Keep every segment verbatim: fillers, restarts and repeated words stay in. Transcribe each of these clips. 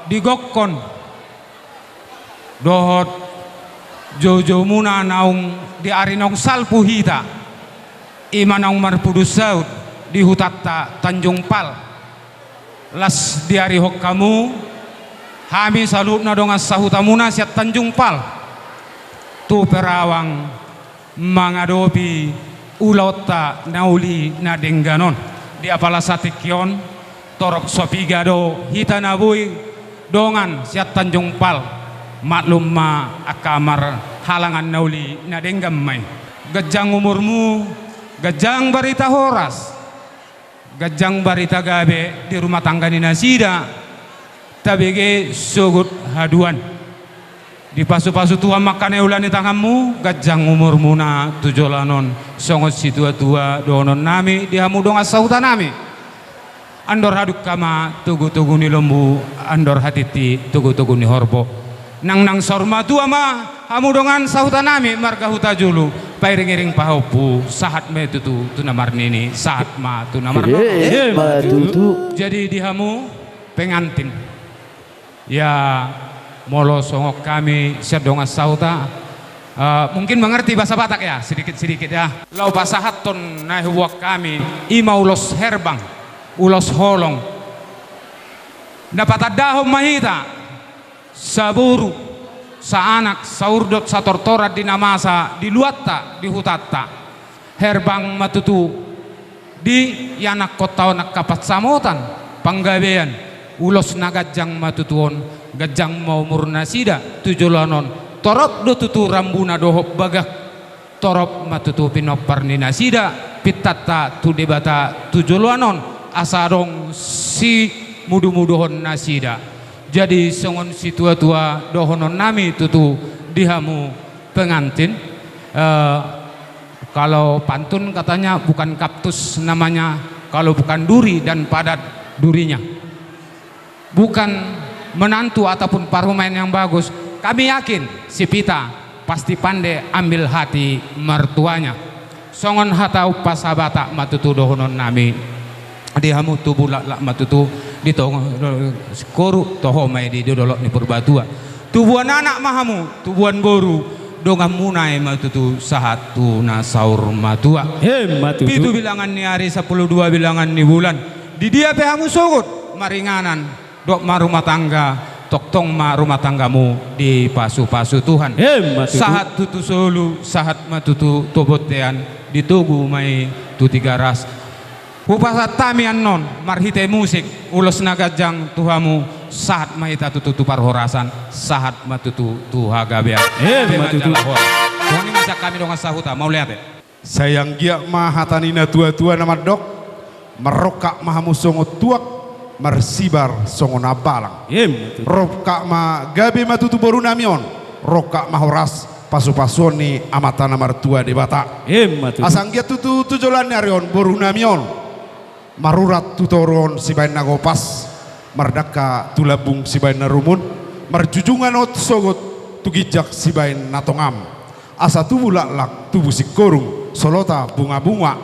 Di gokhon dohot joujoumuna naung di ari naung salpu hita, i ma naung marpudun saut di hutanta Tanjung Pal. Las diarihon hamu hami saluhutna dongan sahutamuna sian Tanjung Pal tu Perawang mangadopi ulaonta na uli na denggan on. Di apala satingki on, torop so piga do hita na boi dongan sian Tanjung Pal. Maklum ma angka marhalangan na uli na denggan ma i. Ganjang umurmu, ganjang barita horas, ganjang barita gabe di rumah tangga ni nasida, tabege sogot haduan. Dipasupasu Tuhan ma angka na niula ni tanganmu, ganjang umurmuna tu joloan on songon situatua dohononnami di hamu dongan sahutanami. Andor hadungka ma togutogu ni lombu, andor hatiti togutogu ni horbo. Nangnang saur matua ma hamu dongan sahutanami marga Hutajulu, pairingiring pahompu, sahat ma i tutu tu na marnini, sahat ma tu na marnono. Emma tutu. Jadi di hamu pengantin, ya, molo songon hami sian dongan sahuta, eh, mungkin mengerti bahasa Batak ya, sedikit-sedikit ya. Laho pasahathon na huboan hami, i ma ulos herbang, ulos holong. Na patandahon ma hita, saboru, saanak, saurdot, satortoran di na masa di luatta, di hutanta. Herbang ma tutu di ianakkonta on angka pansamotan, panggabean, ulos na ganjang ma tutu on, ganjang ma umur nasida tu joloan on, torop do tutu rambuna dohot bagak, torop ma tutu pinompar ni nasida, pintanta tu Debata tu joloan on, asa adong simudumuduhon nasida. Jadi songon situatua dohononnami tutu di hamu pengantin, eh, kalau pantun katanya bukan kaktus namanya, kalau bukan duri dan padat durinya. Bukan menantu ataupun parumaen yang bagus. Kami yakin si Pita pasti pandai ambil hati mertuanya. Songon hata umpasa Batak ma tutu dohononnami. Di hamu tubu laklak ma tutu, di toho singkoru, toho ma i di dolok ni Purbatua. Tubuan anak ma hamu, tubuan boru, donganmuna i ma tutu sahat tu na saur matua. Emma tutu. Pitu bilangan ni ari, sampulu dua bilangan ni bulan. Di dia pe hamu sogot maringanan dohot marumah tangga, tongtong ma rumah tanggamu dipasupasu Tuhan. Emma tutu. Sahat tutu solu, sahat ma tutu tu bontean, ditogu ma i tu Tigaras. Hupasahat hami annon marhite musik ulos na ganjang tu hamu, sahat ma hita tutu tu parhorasan, sahat ma tutu tu hagabean. Emma tutu. Songon i ma sian hami dongan sahuta, mauliate. Sai anggiat ma hata ni natuatua na mandok, marrongkap ma hamu songon tuak, marsibar songon ambalang. Emma tutu. Rongkap ma, gabe ma tutu borunami on, rongkap ma horas pasupasuon ni Amanta na martua Debata. Emma tutu. Asa anggiat tutu tu joloan ni ari on borunami on marurat tu toru on sibaen na gopas, mardangka tu lambung sibaen na rumun, marjujungan on sogot tu ginjang sibaen na tongam. Asa tubu laklak, tubu singkoru, solota bungabunga,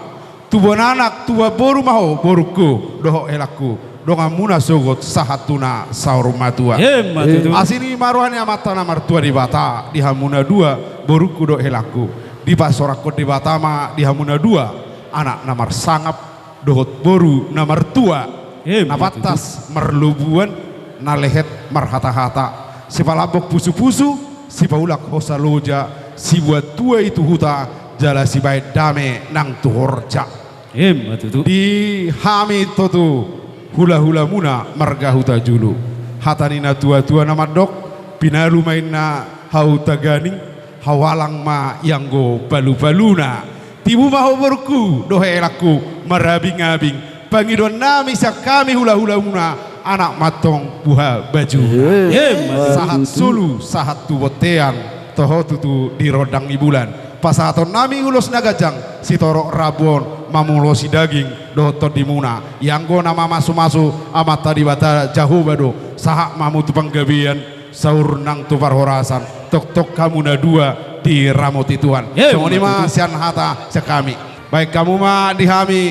tubuan anak, tubuan boru ma ho borungku dohot helangku, donganmuna sogot sahat tu na saur matua. Emma tutu. Asi ni ma roha ni Amanta na martua Debata di hamu na dua, borungku dohot helangku. Dipasorangkon Debata ma di hamu na dua anak na marsangap dohot boru na martua, emma tutu, na pantas marlobuan, na lehet marhatahata, sipalambok pusupusu, sipaulak hosa loja, sibuat tua i tu huta, jala sibaen dame nang tu horja. Emma tutu. Di hami tutu hulahulamuna marga Hutajulu, hata ni natuatua na mandok, pinalu ma inna hau taganing, haualang ma i anggo palupaluna. Tibu ma ho borungku dohot helangku marabingabing, pangidoannami sian hami hulahulamuna, anak ma antong buha bajuna. Emma tutu. Sahat solu, sahat tu bontean, toho tutu di rondang ni bulan. Pasahatonnami ulos na ganjang, sitorop rambu on mamolosi daging dohot tondimuna. I anggo na mamasumasu Amanta Debata Jahowa do, sahat ma hamu tu panggabean, saur nang tu parhorasan, tongtong hamu na dua diramoti Tuhan. Emma tutu. Songon i ma sian hata sian hami. Baen hamu ma di hami,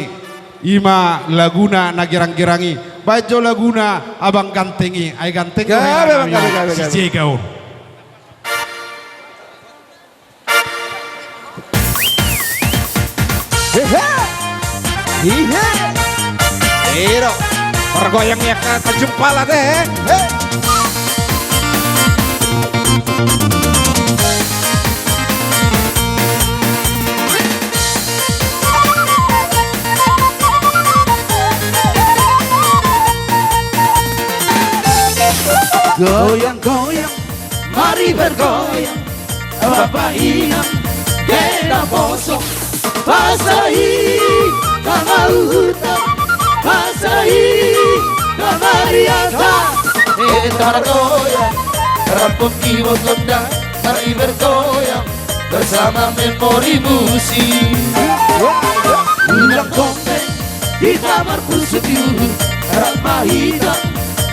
i ma laguna na giranggirangi, Baen jo laguna abang ganteng i, ai ganteng do. Gabe, gabe, gabe, gabe. Si Jega on. Hehe. Ihe. Iro. Margoyang ni angka Tanjung Pala te, he. He. Goyang, goyang, mari bergoyang. Bapak inang, kena bosok. Pasahi, tama uta. Pasahi, tama riata. Eta margoyang, rampon ki botondang. Mari bergoyang bersama Memori Musik. Ulang kompeng, hita marpusuk di uhum. Rap ma hita,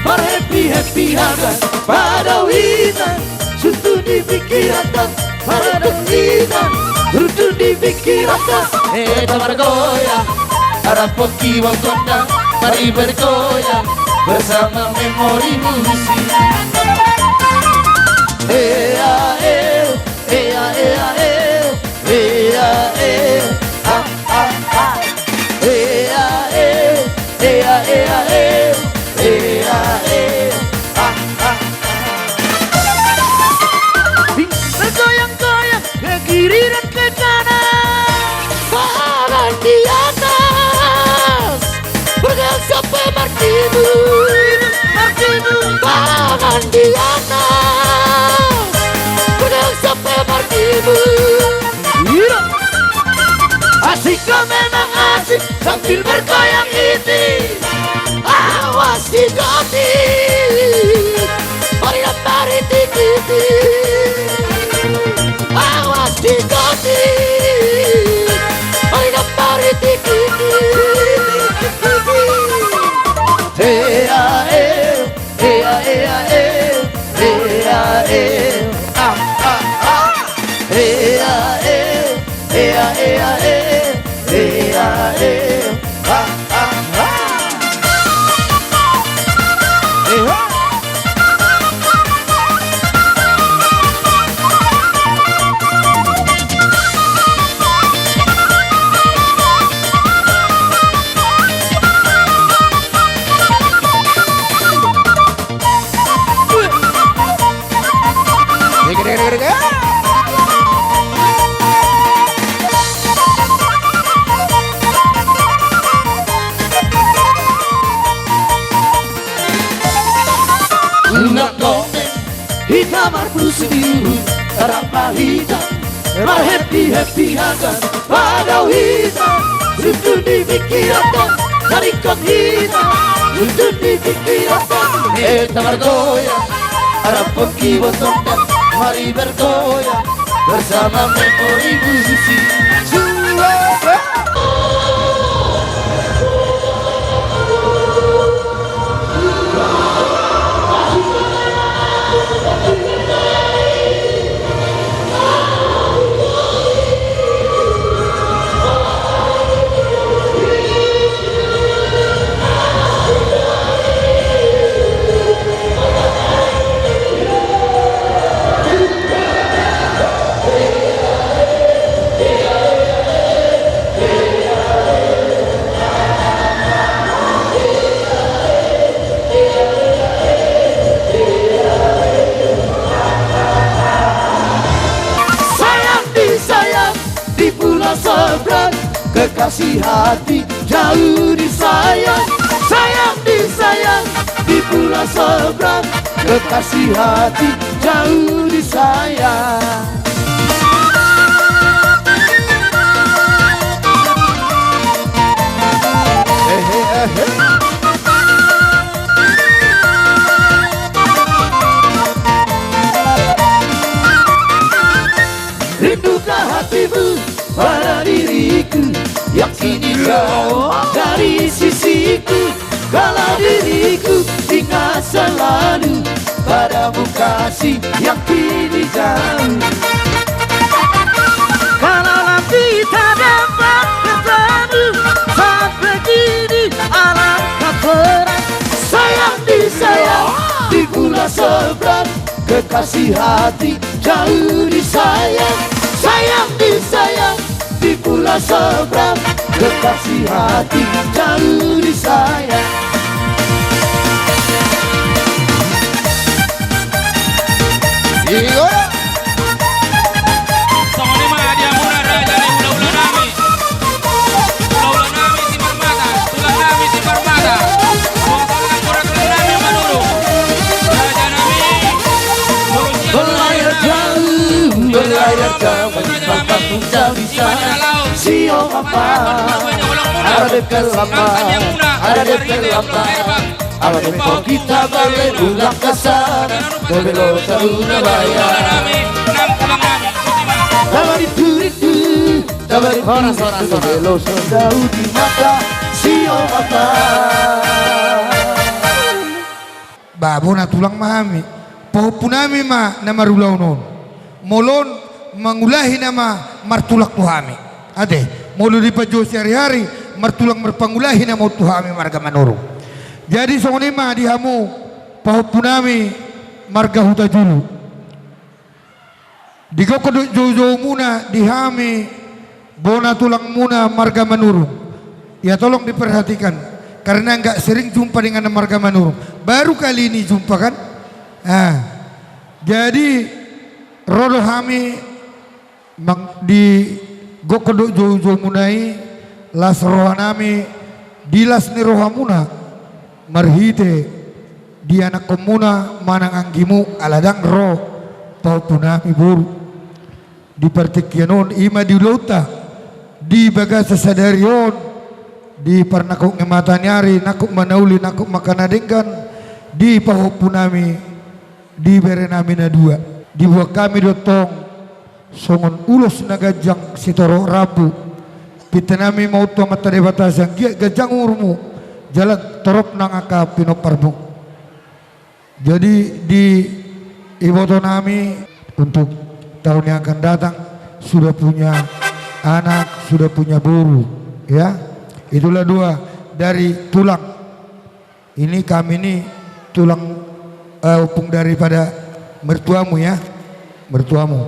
marhappy-happy haga. Padao hita, sutut di pingkiranta. Padao hita, sutut di pingkiranta. Eta margoyang, rampon ki botondang. Mari bergoyang bersama Memori Musik. Ea, e. Ea, ea, e, ea, e, a, a, a. Ea, e, ea, ea, e, ea, e, a, a, a. Bergoyang-goyang ke kiri dan ke kanan. Tangan di atas. Bergerak sampai martimun, martimun. Tangan di atas, bergerak sampai martimun. Iya. Asik kau memang asik sambil bergoyang iti. Awas di goti. Mari lambari tinggi. Awas di goti. Mari lambari tinggi. Ea, e, ea, ea, e, ea, e, a, a, a. Ea, e, ea, ea, e, ea, e, a, a, a. Eha. Unang gomeng, hita marpusuk di uhum, rap ma hita, marhappy-happy haga, padao hita, sutut di pingkiranta, taringkot hita, sutut di pingkiranta. Eta margoyang, rampon ki botondang, mari bergoyang bersama Memori Musik. Sayang disayang di pulau seberang, kekasih hati jauh disayang. Sayang disayang di pulau seberang, kekasih hati jauh disayang. Ehe, ehe. Rindukah hatimu pada diriku yang kini jauh dari sisiku? Kalau diriku ingat selalu padamu kasih yang kini jauh. Kalau nanti tak dapat bertemu sampai kini, alangkah berat Seberang, kekasih hati jauh disayang, sayang disayang di pulau seberang, kekasih hati jauh disayang. Iyo. Songon i ma di hamuna raja ni hulahula nami. Hulahula nami Simarmata, tulang nami Simarmata. Tulang, tulang, tulang nami Manurung. Raja nami. Berlayar jauh, berlayar jauh, di papan puncak bisa. Sio apa? Ada kelapa, ada kelapa. Ala tempo kita balik ulang ke sana, ke Belosa Surabaya. Tabari turitu, tabari horas, horas, horas. Belosa jauh di mata, sio mata. Ba, bona tulang ma hami. Pahompu nami ma na marulaon on. Molo on mangulahi nama martulang tu hami. Ate, molo dipanjou sihari-hari, martulang marpangulahi nama on tu hami marga Manurung. Jadi songon i ma di hamu pahompu nami marga Hutajulu. Digokhon do joujoumuna di hami bona tulangmuna marga Manurung. Ya tolong diperhatikan, karena nggak sering jumpa dengan marga Manurung. Baru kali ini jumpa kan? Ah. Jadi ro do hami mang-, digokhon do joujoumuna i, las roha nami di las ni rohamuna marhite dianakkonmuna manang anggimu ala ndang ro pahompu nami boru. Di partingkian on i ma di ulaonta di bagasan sadari on, di parnangkok ni mataniari, nangkok ma na uli, nangkok ma angka na denggan, di pahompu nami, di bere nami na dua. Dibuat hami do tong songon ulos na ganjang sitorop rambu. Pinta nami ma on tu Amanta Debata sai anggiat ganjang umurmu jala torop nang angka pinomparmu. Jadi di iboto nami untuk tahun yang akan datang sudah punya anak, sudah punya boru, ya. Itulah doa dari tulang. Ini kami ini tulang, eh, ompung daripada mertuamu, ya. Mertuamu.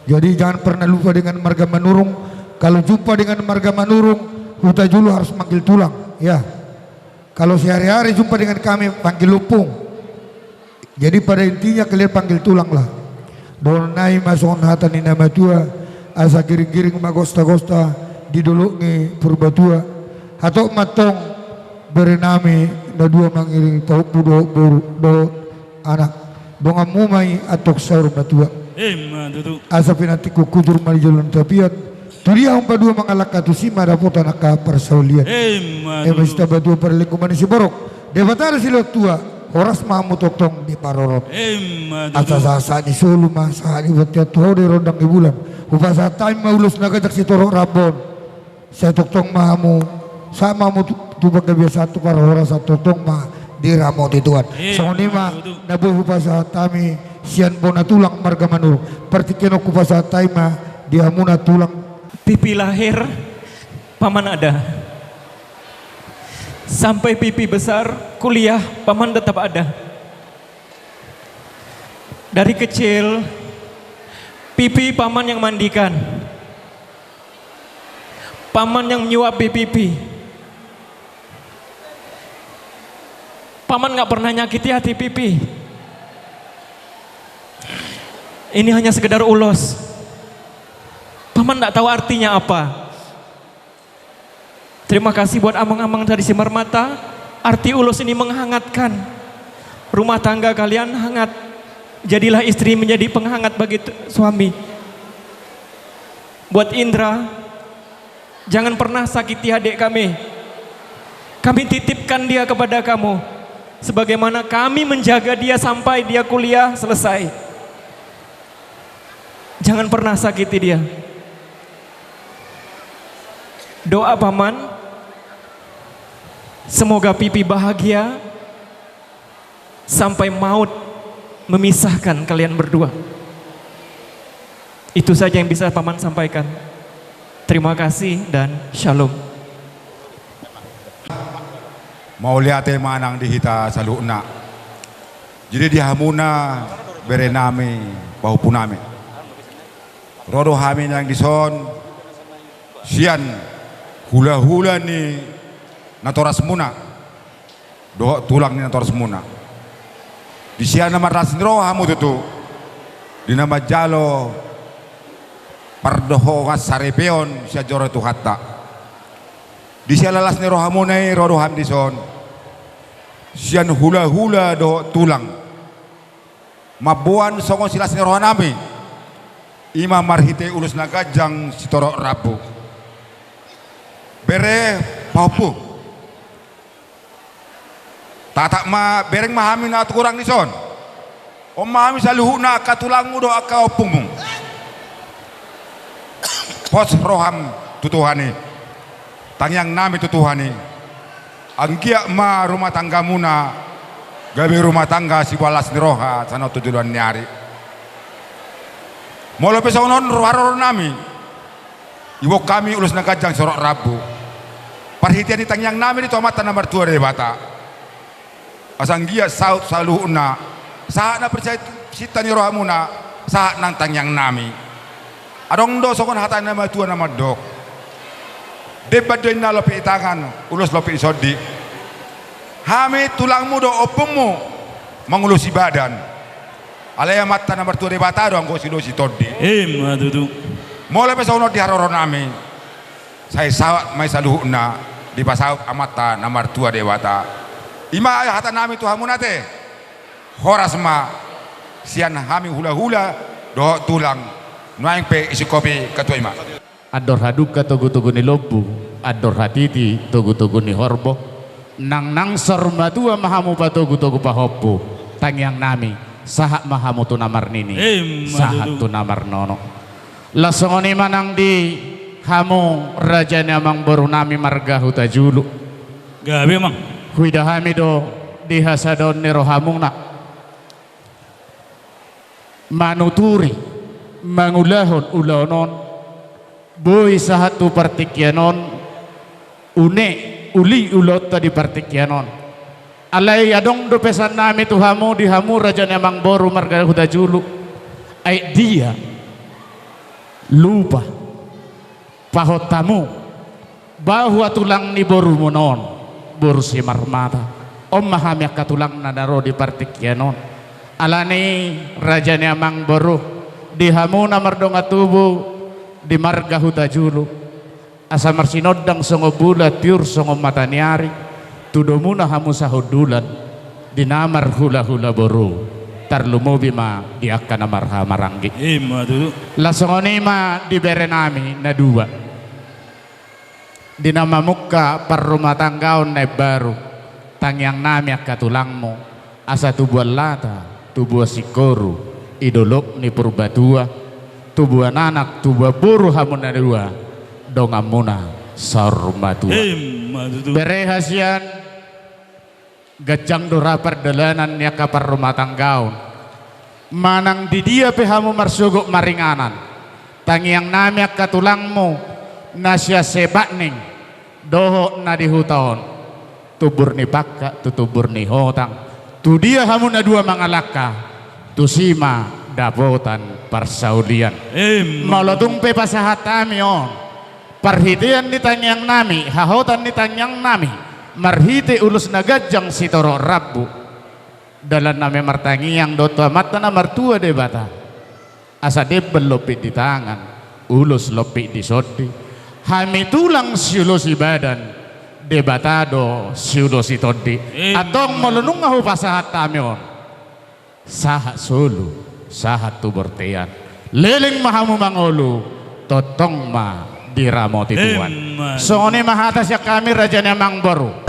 Jadi jangan pernah lupa dengan marga Manurung. Kalau jumpa dengan marga Manurung, Hutajulu harus manggil tulang, ya. Kalau sehari-hari jumpa dengan kami, panggil ompung. Jadi pada intinya kalian panggil tulanglah. Dohonon nami ma songon hata ni na matua, asa giring-giring ma gosta-gosta di dolok ni Purbatua. Hatop ma tong bere nami na dua mangiring pahompu dohot boru dohot anak. Donganmu ma i antong saur matua. Emma tutu. Asa pinantikkon hujur ma di joloan tapian. Tu dia umpama dua mangalangka tusi ma dapotan angka parsaulian. Emma tutu. Ema sitamba tua parlinggoman ni siborok. Debata do silehon tua. Horas ma hamu tongtong diparorot. Emma tutu. Asa sahat-sahat ni solu ma sahat ni bontean tu ho do i rondang ni bulan. Hupasahat hami ma ulos na ganjang sitorop rambu on. Sai tongtong ma hamu, sahat ma hamu tu, tu panggabean, sahat tu parhorasan, tongtong ma diramoti Tuhan. Emma tutu. Songon i ma na boi hupasahat hami sian bona tulang marga Manurung. Partingkian on hupasahat hami ma di hamuna tulang. Pipi lahir, paman ada. Sampai pipi besar, kuliah, paman tetap ada. Dari kecil, pipi paman yang mandikan. Paman yang menyuapi pipi. Paman nggak pernah nyakiti hati pipi. Ini hanya sekedar ulos. Paman nggak tahu artinya apa. Terima kasih buat amang-amang tadi Simarmata. Arti ulos ini menghangatkan. Rumah tangga kalian hangat. Jadilah istri menjadi penghangat bagi tu-, suami. Buat Indra, jangan pernah sakiti adik kami. Kami titipkan dia kepada kamu. Sebagaimana kami menjaga dia sampai dia kuliah selesai. Jangan pernah sakiti dia. Doa paman, semoga pipi bahagia sampai maut memisahkan kalian berdua. Itu saja yang bisa paman sampaikan. Terima kasih dan shalom. Mauliate ma nang di hita saluhutna. Jadi di hamuna berenami, pahompunami, ro do hami nang dison sian hulahula ni natorasmuna dohot tulang ni natorasmuna. Di sian na marlas ni roha hamu tutu di na manjalo pardohongan saripeon sian joro ni Tuhanta. Di sian na las ni rohamuna i ro do hami dison sian hulahula dohot tulang mamboan songon silas ni rohanami, i ma marhite ulos na ganjang sitorop rambu. Bere, pahompu, tatap ma, bereng ma hami na tu godang dison. On ma hami saluhutna angka tulangmu dohot angka ompungmu. Pos roham tu Tuhan i, tangiangnami tu Tuhan i, anggiat ma rumah tanggamuna gabe rumah tangga siboan las ni roha sian on tu joloan ni ari. Molo pe songon on haroronami, iboan hami ulos na ganjang sitorop rambu. Parhitean ni tangiangnami do i tu Amanta na martua Debata, asa anggiat saut saluhutna sahat na pinarsinta ni rohamuna, sahat nang tangiangnami. Adong do songon hata ni na matua na mandok: Demban do inna lompit di tangan, ulos lompit di tondi. Hami tulangmu dohot ompungmu mangulosi badan, alai Amanta na martua Debata do anggo siulosi tondi. Ima tutu. Molo pe songon on di haroronami, sai saut ma i saluhutna dipasaut Amanta na martua Debata. I ma hatanami tu hamuna ate. Horas ma sian hami hulahula dohot tulang. Nuaeng pe isungkop i, ketua, i ma. Andor hadungka togutogu ni lombu, andor hatiti togutogu ni horbo. Nangnang saur matua ma hamu patogutogu pahompu, tangiangnami, sahat ma hamu tu na marnini, ima tutu, sahat tu na marnono. Laos songon i ma nang di hamu raja ni amangborunami marga Hutajulu. Gabe, amang. Huida hami do di hasadaon ni rohamuna manuturi, mangulahon ulaon on, boi sahat tu partingkian on, une, uli ulaonta di partingkian on. Alai adong do pesan nami tu hamu, di hamu raja ni amangboru marga Hutajulu. Aek dia lupa pahot hamu bahwa tulang ni borumuna on boru Simarmata. On ma hami angka tulangna na ro di partingkian on. Alani i, raja ni amangboru, di hamu na mardongan tubu di marga Hutajulu, asa marsinondang songon bulan, tiur songon mata ni ari, tu domuna hamu sahundulan di na marhulahula boru, tarlumobi ma di angka na marhahamaranggi. Ima tutu. Laos songon i ma di berenami na dua, di na mamungka parrumatanggaon na imbaru, tangiangnami angka tulangmu, asa tubuan lata, tubuan singkoru, i dolok ni Purbatua, tubuan anak, tubuan boru hamu na dua, donganmuna saur matua. Ima tutu. Bere hasian, ganjang do ra pardalanan ni angka parrumatanggaon. Manang di dia pe hamu marsogot maringanan, tangiangnami angka tulangmu na sian Sebakning dohot na di huta on, tumbur ni pangkat tu tumbur ni hotang, tu dia hamu na dua mangalangka, tusi ma dapotan parsaulian. Ima. Molo tung pe pasahat hami on, parhitean ni tangiangnami, hahotan ni tangiangnami, marhite ulos na ganjang sitorop rambu, dalannami martangiang do tu Amanta na martua Debata, asa demban lompit di tangan, ulos lompit di tondi, hami tulang siulosi badan, Debata do siulosi tondi. Ima. Antong molo nunga hupasahat hami on, sahat solu, sahat tu bontean. Leleng ma hamu mangolu, tongtong ma diramoti Tuhan. Ima. Songon i ma hata sian hami raja ni amangboru.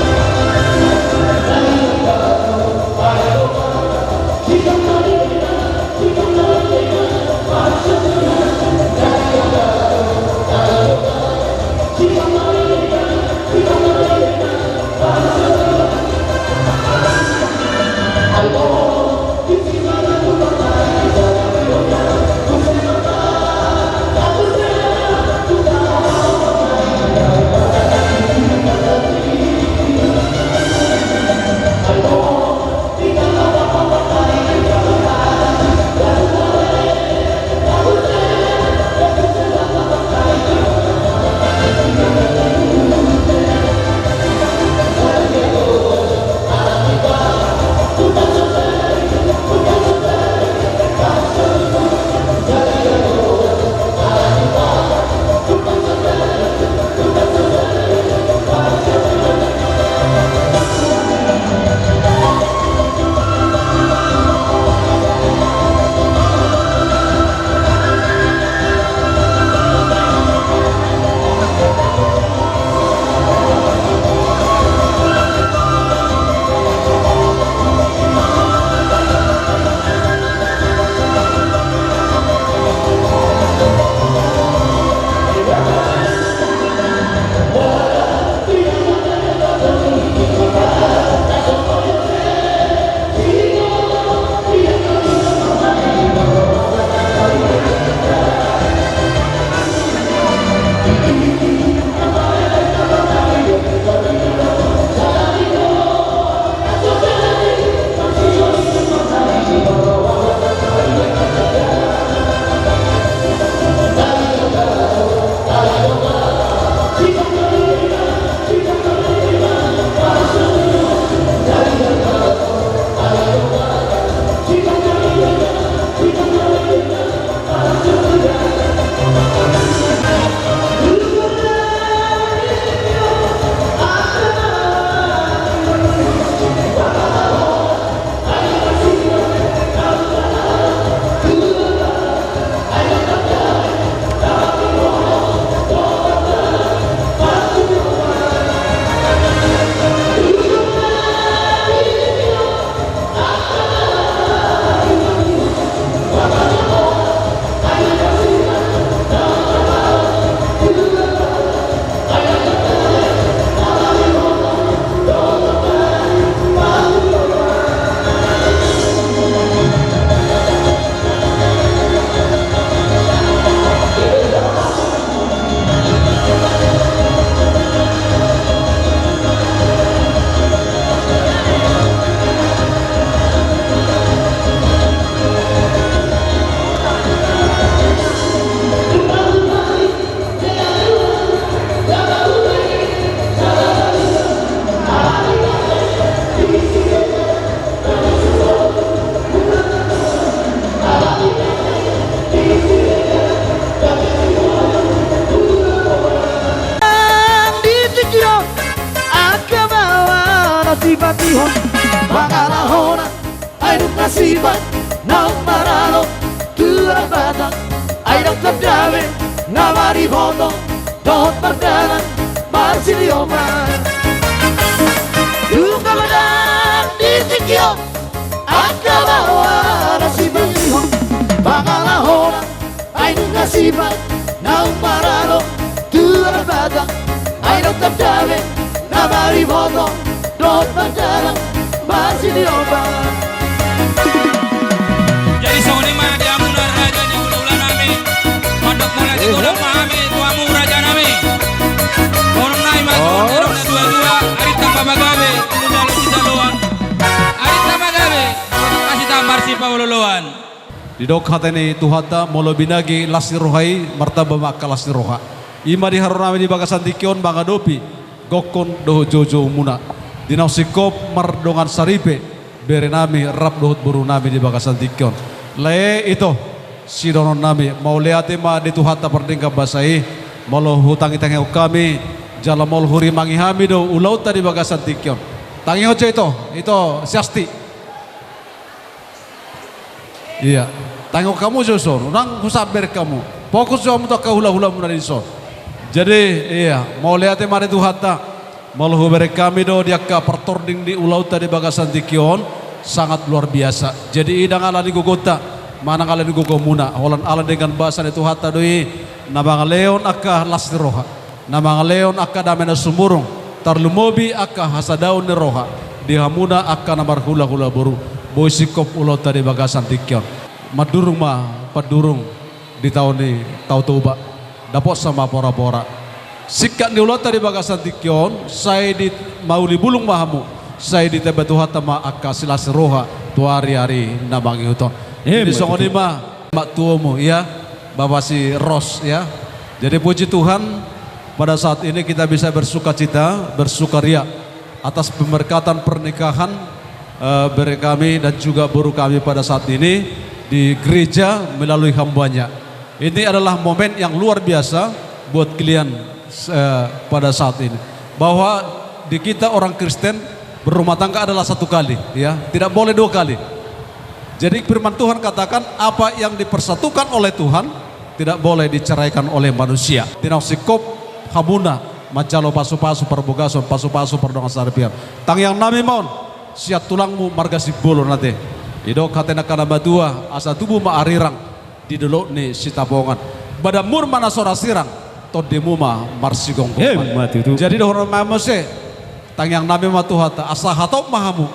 Naung maralo tu alam batang, ai naung tanda be na mariboto dohot mandalan masidiomba. Jadi songon i ma di hamuna raja ni hulahula nami. Mandok mauliate godang ma hami tu hamu raja nami. Horong nai ma tu horong na dua dua, arinta ma gabe, tu jalo sijaloan. Arinta ma gabe, tu jalo sijaloan. Didok hata ni Tuhanta, molo binagi las ni roha i, martamba ma angka las ni roha. I ma di haroro nami di bagasan tingki on mangadopi gokhon dohot joujou muna. Di naung singkop mardongan saripe, bere nami rap dohot boru nami di bagasan tingki on. Lae ito, sidohonon nami, mauliate ma di Tuhanta pardenggan basa i, molo hutangihon hami, jala molo hurimangi hami do ulaonta di bagasan tingki on. Tangihon jo ito, ito si Asti. Ia, tangihon hamu jo dison, unang husamber hamu. Fokus jo hamu tu angka hulahulamuna dison. Jadi, ia, mauliate ma di Tuhanta. Molo hubereng hami do di angka partording ni ulaonta di bagasan tingki on, sangat luar biasa. Jadi, i ndang ala ni gogonta, manang ala ni gogomuna. Holan ala denggan basa ni Tuhanta do i, na mangalehon angka las ni roha. Na mangalehon angka dame na sumurung, tarlumobi angka hasadaon ni roha, di hamuna angka na marhulahula boru, boi singkop ulaonta di bagasan tingki on. Mandurung ma pandurung di taon ni Tao Toba, dapotsa ma porapora. Singkat ni ulaonta di bagasan tingki on, sai di mauli bulung ma hamu, sai ditemba Tuhanta ma angka silas ni roha, tu ariari na mangihut on. Jadi songon i ma, mak tuomu, ia. Bapa si Ros, ya. Jadi puji Tuhan, pada saat ini kita bisa bersukacita, bersukaria atas pemberkatan pernikahan, eh, bere kami dan juga boru kami pada saat ini di gereja melalui hambanya. Ini adalah momen yang luar biasa buat kalian, eh, pada saat ini. Bahwa di kita orang Kristen berumah tangga adalah satu kali, ya, tidak boleh dua kali. Jadi firman Tuhan katakan, apa yang dipersatukan oleh Tuhan tidak boleh diceraikan oleh manusia. Di naung singkop hamuna manjalo pasupasu parbagason, pasupasu pardongan saripeon. Tangiang nami ma on sian tulangmu marga Simbolon ate. Didok hata ni angka na matua, asa tubu ma arirang di dolok ni Sitapongan. Badanmu ma na so ra sirang, tondimu ma marsigomgoman. Emma tutu. Jadi dohonon ma muse, tangiang nami ma Tuhanta, asa hatop ma hamu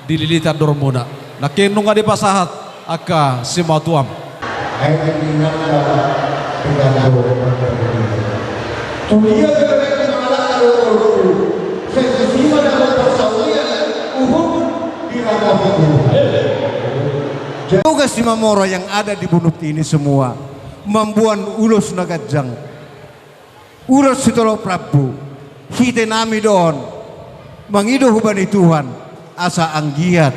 di lilitan dormuna. Nangkin nunga dipasahat angka simatuam. Ai di nangka pegando. Tulia bebek mangalak alo orbu. Sesisima dapat persaulian. Uhum di rangka hukum. Tugas Simamora yang ada di Bunut ini semua mamboan ulos na ganjang. Ulos sitolop rambu, hite nami do on, mangido hubani Tuhan, asa anggiat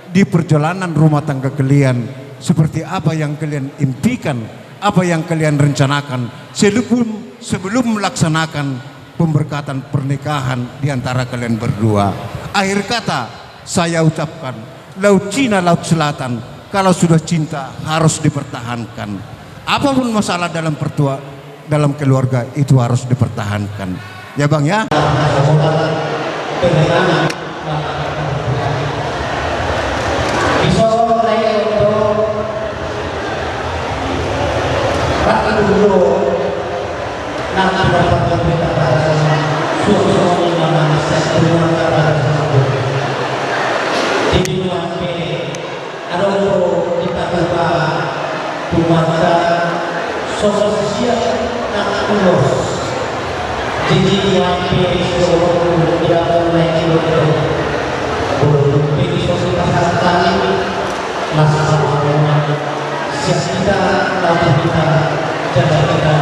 di perjalanan rumah tangga kalian, seperti apa yang kalian impikan, apa yang kalian rencanakan, sebelum, sebelum melaksanakan pemberkatan pernikahan di antara kalian berdua. Akhir kata, saya ucapkan, Laut Cina, Laut Selatan, kalau sudah cinta harus dipertahankan. Apapun masalah dalam pertua-, dalam keluarga itu harus dipertahankan. Ya, Bang, ya. Nang pendapat pemerintah bahasa, suasana mana sektor bahasa. Jadi, nuan pe, adong do hita tupa tumata sosok siap nang ulos. Jadi, nuan pe, suasana tidak boleh. Boleh pe, sosok pasangan. Las ni roha, siap hita, tabang hita, jaga hita.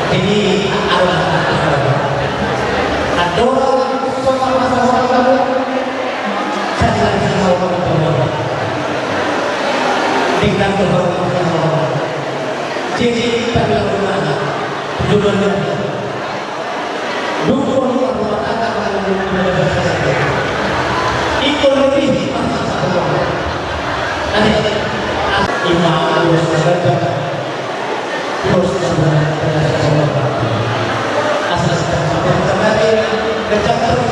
Jadi, andorang so marpasahat hamu, jadi, dengan Tuhan. Jadi, tapi lagu mana? Judulnya. Dukun rumah tangga. Itu lebih. Ada. Imam harus mengajar. Terus, asal kita kembali, kejam terus,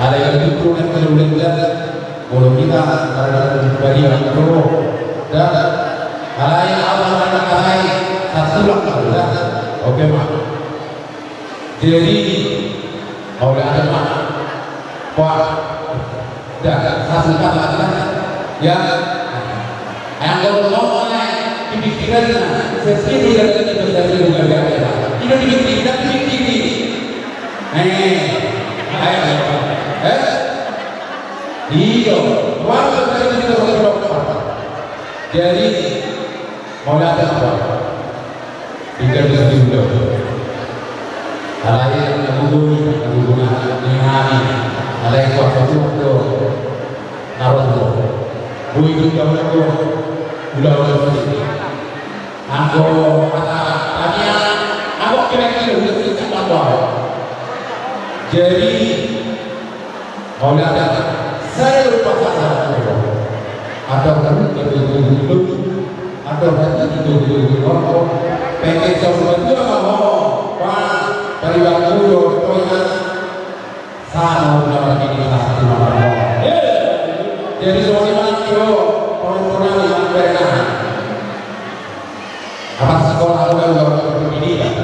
Alai itu pun yang perlu belajar. Molo hita marada bari anggo da, alai ahu marada alai satulang da. Oke ma. Jadi mauliate ma. Wah, da satulang da. Ya. Yang kalau mau mulai di pikiran, setiap bulan kita bisa jadi luar biasa. Tidak di pikiran, tidak di pikiran. Eh, ayo, eh? Iyo, warga dari kita berdoa. Jadi, mauliate ma. Tiga belas jam. Alai, aku pun, aku pun, ini hari. Alai, kuasa Tuhan, naruh, boi juga, udah, udah. Anggo hata tania, anggo kira-kira udah kita tambah. Jadi, mauliate, saya lupa kata. Ada orang itu, ada orang itu, pengen coba juga mau, Pak, dari waktu itu, Sama udah begini, satu nomor. Jadi, soalnya mana kilo, kalau pernah di mana mereka. Apa sekolah udah, udah pendidikan.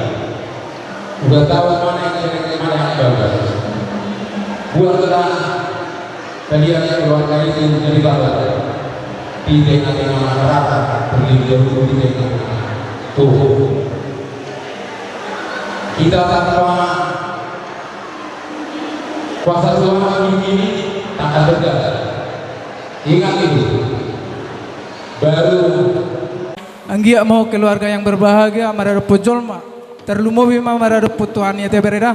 Udah tahu mana yang jelek, mana yang bagus. Buatlah kalian keluarga itu menjadi bangga di tengah-tengah masyarakat, terlebih dahulu di tengah-tengah tubuh. Kita tanpa Kuasa Tuhan di sini tak akan terjadi. Ingat itu. Baru. Anggiat ma keluarga yang berbahagia maradophon jolma. Tarlumobi ma maradophon Tuhan i ate bere da.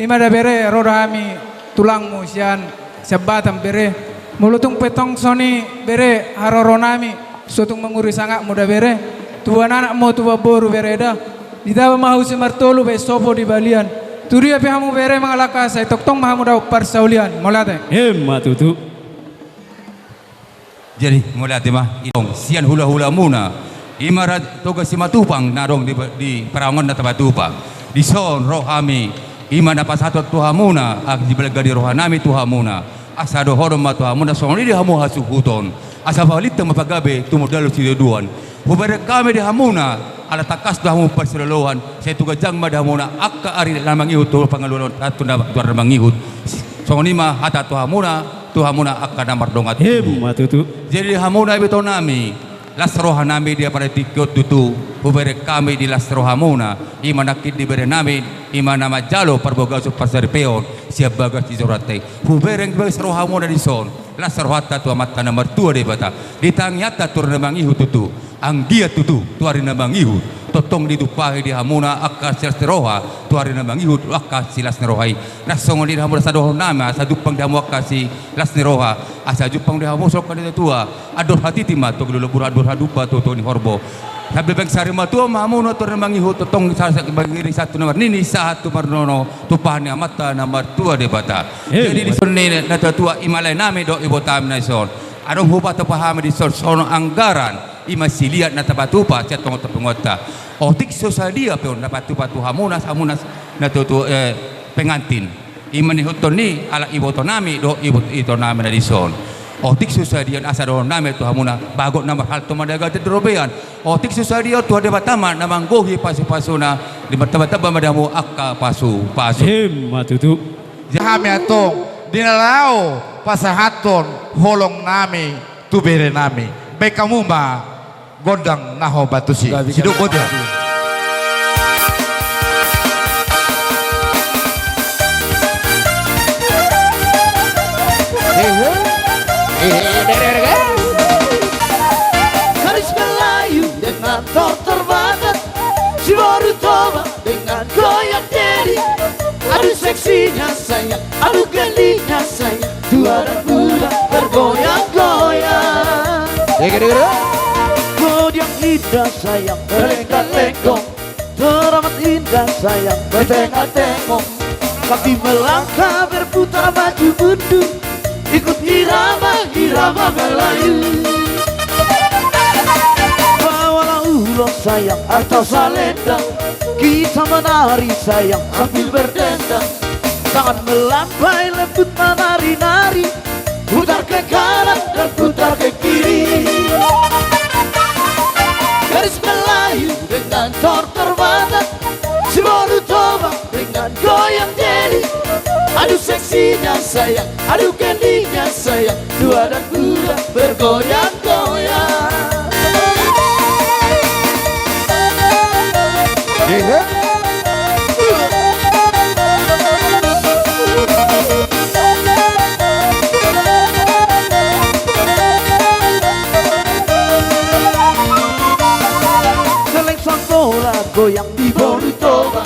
I ma da bere, ro da hami tulangmu sian, sian Batam bere. Molo tung pe tong songon i bere, haroro nami. So tung manguri sangapmu da bere. Tubuan anak ma ho, tubuan boru bere da. Ditaba ma hamu simartolu bahen sopo di balian. Tudia pe hamu bere mangalangka, sai tongtong ma hamu dapot parsaulian. Mauliate. Emma tutu. Jadi mauliate ma, i tong sian hulahulamuna. I ma Toga Simatupang na adong di, di paraongan na tapatupa. Dison ro hami. I ma na pasahathon tu hamuna, asa dibalga ni rohanami tu hamuna. Asa dohonon ma tu hamuna songon i di hamu hasuhuton. Asa balintang ma pagabe tumundalhon sidodoan. Hubereng hami di hamuna, ala tangkas do hamu parsiloaloan, sai tu ganjang ma di hamuna angka ari na mangihut tu pangalualuan, tu ari na mangihut. Songon i ma hata tu hamuna, tu hamuna angka na mardongan tubu. Emma tutu. Jadi di hamuna ibotonami, las rohanami di apala tingki on tutu, hubereng hami di las rohamuna, i ma nangkin di berenami, i ma na manjalo parbagason parsaripeon sian bagas ni joro hata i. Hubereng bagas rohamuna dison. Las rohanta tu Amanta na martua Debata, di tangiangta tu ari na mangihut tutu. Anggiat tutu tu ari na mangihut tongtong ditumpahi di hamuna angka silas ni roha, tu ari na mangihut angka silas ni roha i. Na songon i di hamu asa dohononnami, asa jumpang di hamu angka silas ni roha, asa jumpang di hamu songon angka na tuatua. Andor hatiti ma tu gilolo, andor hadupa tu togu ni horbo. Sambing sari matua ma hamuna tu ari na mangihut, tongtong sa, sa, mangiring sahat tu na marnini, sahat tu marnono, tumpahon ni Amanta na martua Debata. Eh, jadi dison ni natuatua, i ma laenami dohot ibotami na dison. Adong hupatupa hami dison songon anggaran, i ma siliat na tapatupa sian tongatonga punguanta. Otik so sadia pe on na patupa tu hamuna, hamuna natuatua, eh, pengantin. I ma nihuthon ni ala ibotonami dohot ibot-, ibotonami na dison. Otik so sadia on asa dohononnami tu hamuna, bagot na marhalto ma di adopan ni robean. Otik so sadia on Tuhan Debata ma na manggohi pasupasuna, ditambatamba ma di hamu angka pasupasu. Emma tutu. Hami antong di na laho pasahathon holongnami tu berenami. Bahen hamu ma. Gondang na hombar tusi. Sidung boti. Gadis Melayu dengan tortor batak, si boru Toba dengan goyang diri. Aduh seksinya sayang, aduh gelinya sayang, tua dan muda bergoyang-goyang. Kau yang indah sayang, berlengkak-lengkong, teramat indah sayang, bertengkar-tengkong. Kaki melangkah berputar maju mundur, ikut irama-irama Melayu. Bawalah ulos sayang atau salendang, kita menari sayang sambil berdendang. Tangan melambai lembut menari-nari, putar ke kanan dan putar ke kiri. Gadis Melayu dengan tortor batak, si boru Toba dengan goyang diri. Aduh seksinya sayang, aduh gelinya sayang, tua dan muda bergoyang-goyang. Seleng sangkola goyang di boru Toba.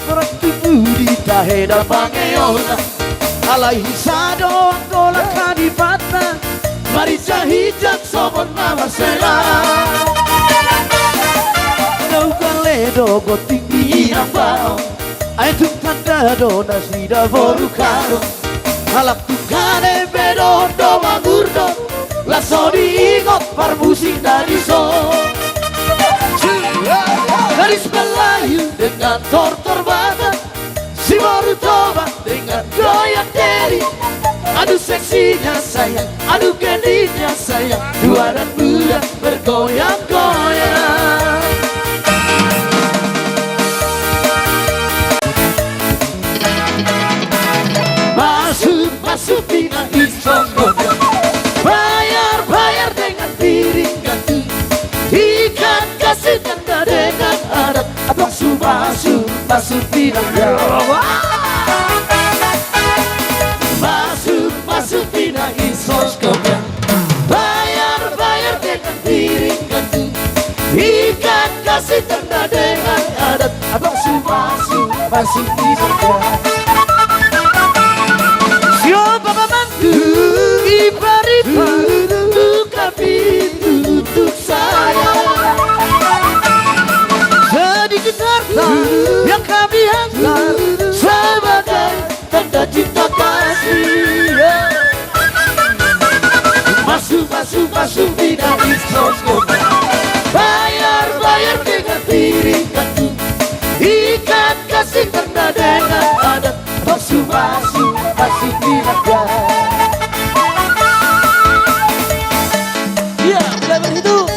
Berat tutu di tahe dan pangeona. Alai hisa do anggo langka ni patna, marinjak-injak songon na marsela. Dao gale do gonting di inang baoa, ai tung tanda do nasida boru Karo. Halak tung gale be dohot do mangurdot, laos so diingot parmusik na dison. Gadis Melayu dengan tortor batak, si boru Toba dengan goyang diri. Aduh seksinya sayang, aduh gelinya sayang, tua dan muda bergoyang-goyang. Masuk, masuk pinang Insos Gondang, bayar, bayar dengan piring gantung. Ikan kasih tanda dengan adat. Masuk, masuk, masuk pinang. Masuk, masuk pinang Insos Gondang, bayar, bayar dengan piring gantung. Ikan kasih tanda dengan adat. Abang sumasu, masuk di surga. Siapa pamandu, ipar-ipar, buka pintu untuk saya. Sedikit harta yang kami hantar sebagai tanda cinta kasih. Masuk, masuk, masuk pinang Insos Gondang. Bayar, bayar dengan piring gantung. Ikan kasih tanda dengan adat. Masuk, masuk, masuk pinang. Iya, mulai berhitung.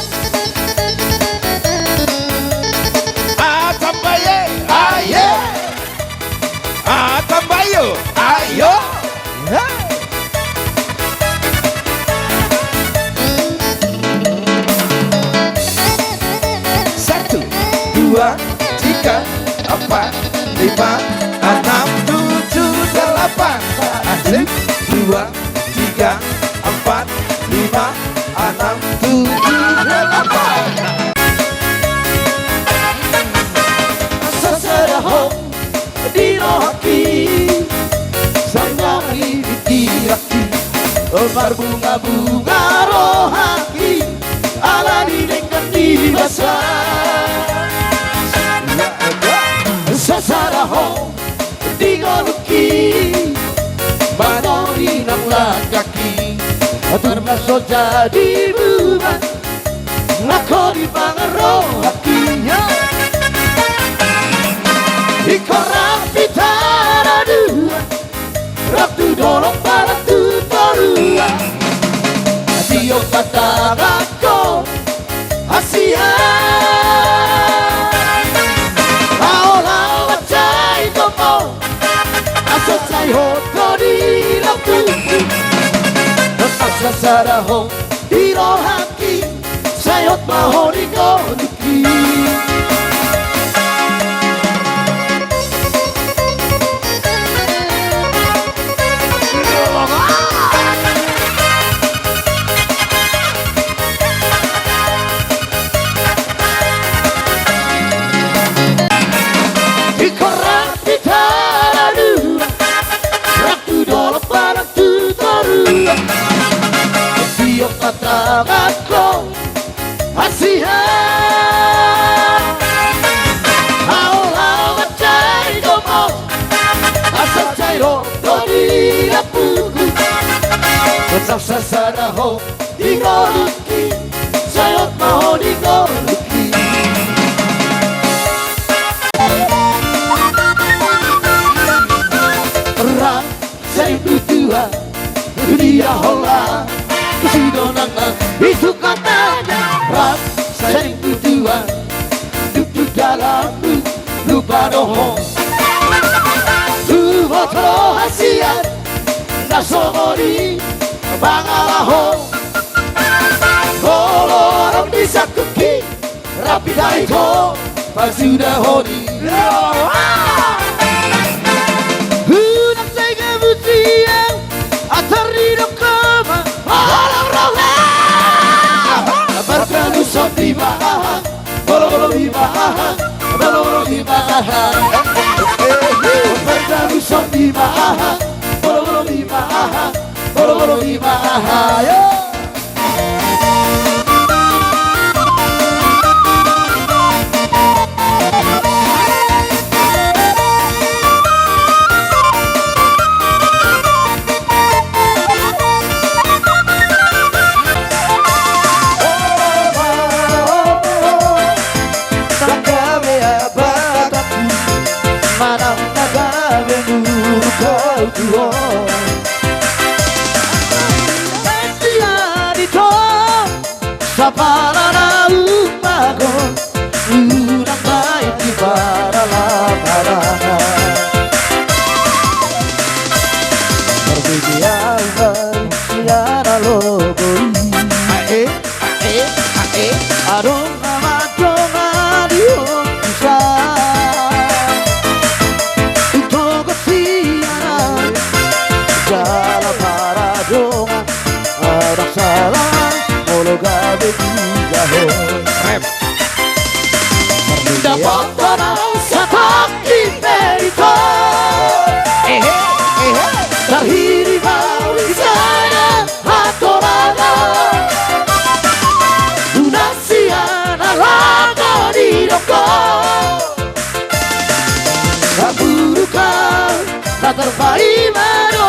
Atam baye, aye. Atam bayo, ayo. Satu, dua, tiga, empat, lima, enam, tujuh, delapan. Asik. Dua, tiga, empat, lima, enam, tujuh, delapan. Sasada hong di rohangki, sangari di tirangki, marbunga-bunga rohangki, ala ni denggan ni basa. Sasada hong di ngolungki, manori nang langkangki, tarmaso jadi buban, nangkin di pangarohangki. Ingkon rap hita na dua, rap tu dolok, rap tu toruan. Tio patangako, Asia. Aola mansai tomo, asa sai hoto di lampu. Asa sada ho di rohangki, sai Sai hot ma ho di ngolungki. Ingkon rap hita na dua, rap tu dolok manang tu toruan. Tiop mata nganggo hasian. Ahu laho mancari gomo, asa sai ro do di lambungku. Tetap sasada ho di ngolungki, sai hot ma ho di ngolungki. Rap sering tutua, dunia holan, sidongan na itu katanya. Rap sering tutua, duduk dalam lupa dohong. Tu botol hasian, na songon i pangalaho. Molo adong di sangkutki, rap hita i do pasudahon i. Unang sai gabusi ahu, atar didok ho ma. Holong roha. Mardanuson di ma aha, molo molo di ma aha, molo molo di ma aha. Mardanuson di ma aha, molo molo di ma aha, molo molo di ma aha. Yo. Manang na gabe muruk au tu ho. Enti adong sapala na umbago, unang baen di paralapalana. Marbege au baen sian na logo i. Ae, ae, ae. Adong na mandongani on bisa. Untogon sian ahu jala paradongan. Adong sala molo gabe diga ho. Rap. Dapotan ahu satangki pe i ho. Ehe, ehe. Tarhiri ma ahu di sada hatorang. Unang sian na laho didok ho. Hamburuk au na tarpaima do.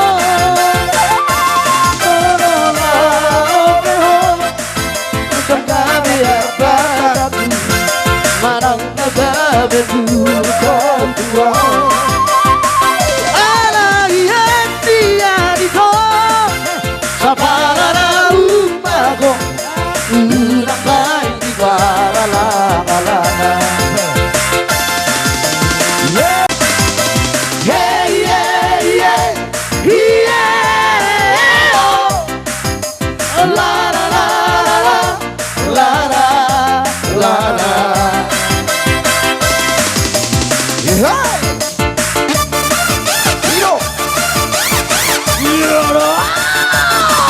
Olo ma ope ho. Unang gabe abatangku, manang na gabe muruk au tu ho. Alai enti adong sapala na umbago, unang baen di paralapalana. Ye, ye, ye, ye. Ye, oh. La, la, la, la, la. La, la, la, la. Ye, hey. Iro. Iro.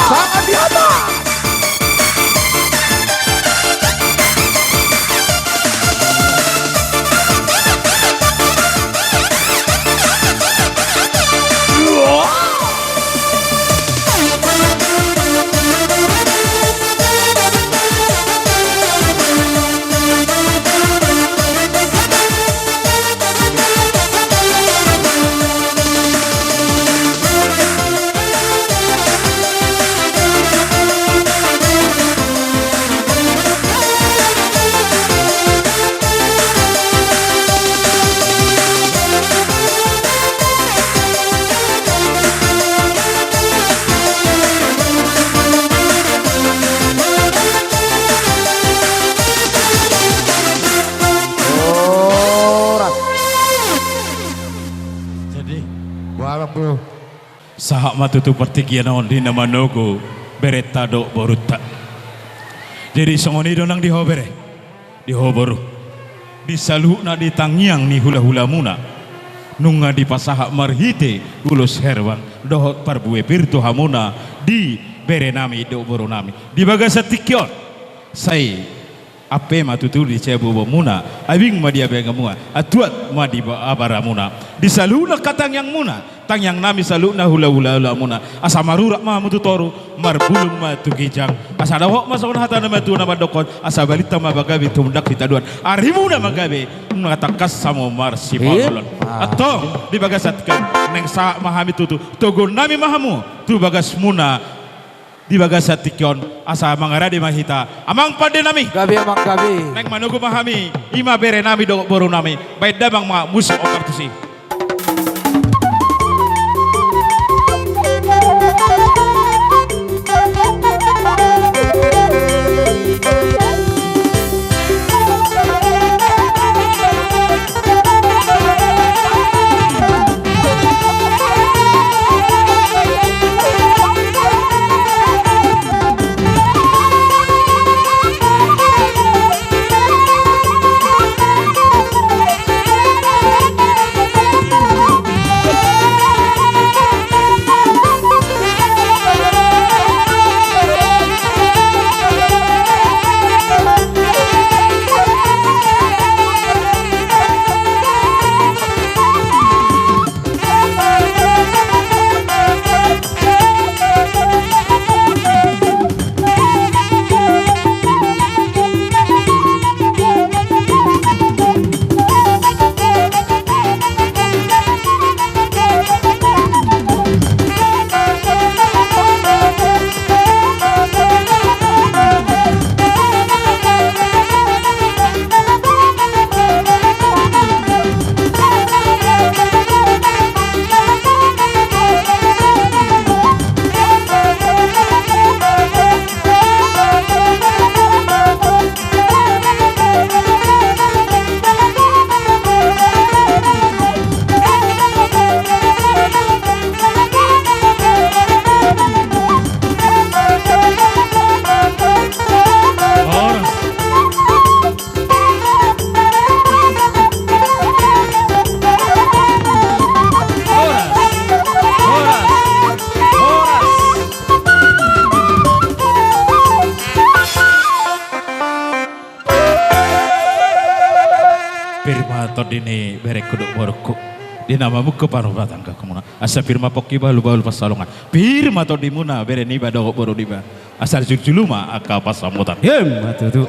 Sama siapa? Horas. Jadi, barang, bro. Sahat ma tutu partingkian on di na manogu berenta dohot borunta. Jadi songon i do nang di ho bere, di ho boru, di saluhutna di tangiang ni hulahulamuna, nunga dipasahat marhite ulos herbang dohot parbue pir tu hamuna di berenami dohot borunami di bagasan tingki on. Sai ampe ma tutu di siaboboanmuna, abing ma di abagamuna, atuat ma di ba-, abaramuna, di saluhutna angka tangiangmuna, tangiangnami saluhutna hulahulamuna, asa marurat ma hamu tu toru, marbulung ma tu ginjang, asa dohot ma songon hata ni natuatua na mandokkon, asa balintang ma pagabe tumundalhon hita duan, arimuna ma gabe, nunga tangkas hamu marsipaoloan. Antong, di bagasan tingki on, naeng sahat ma hami tutu, togonnami ma hamu tu bagasmuna, di bagasan tingki on, asa mangarade ma hita, amang pandenami. Gabe, amang, gabe. Naeng manogu ma hami, i ma berenami dohot borunami, baen damang ma musik ompar tusi. Pir ma tondi ni berengku dohot borungku, di na mamungka parbatanggamuna, asa pir ma pongki bahulbahul pansalongan. Pir ma tondimuna bere niba dohot boru niba, asa juljulu ma angka pansamotan. Ima tutu.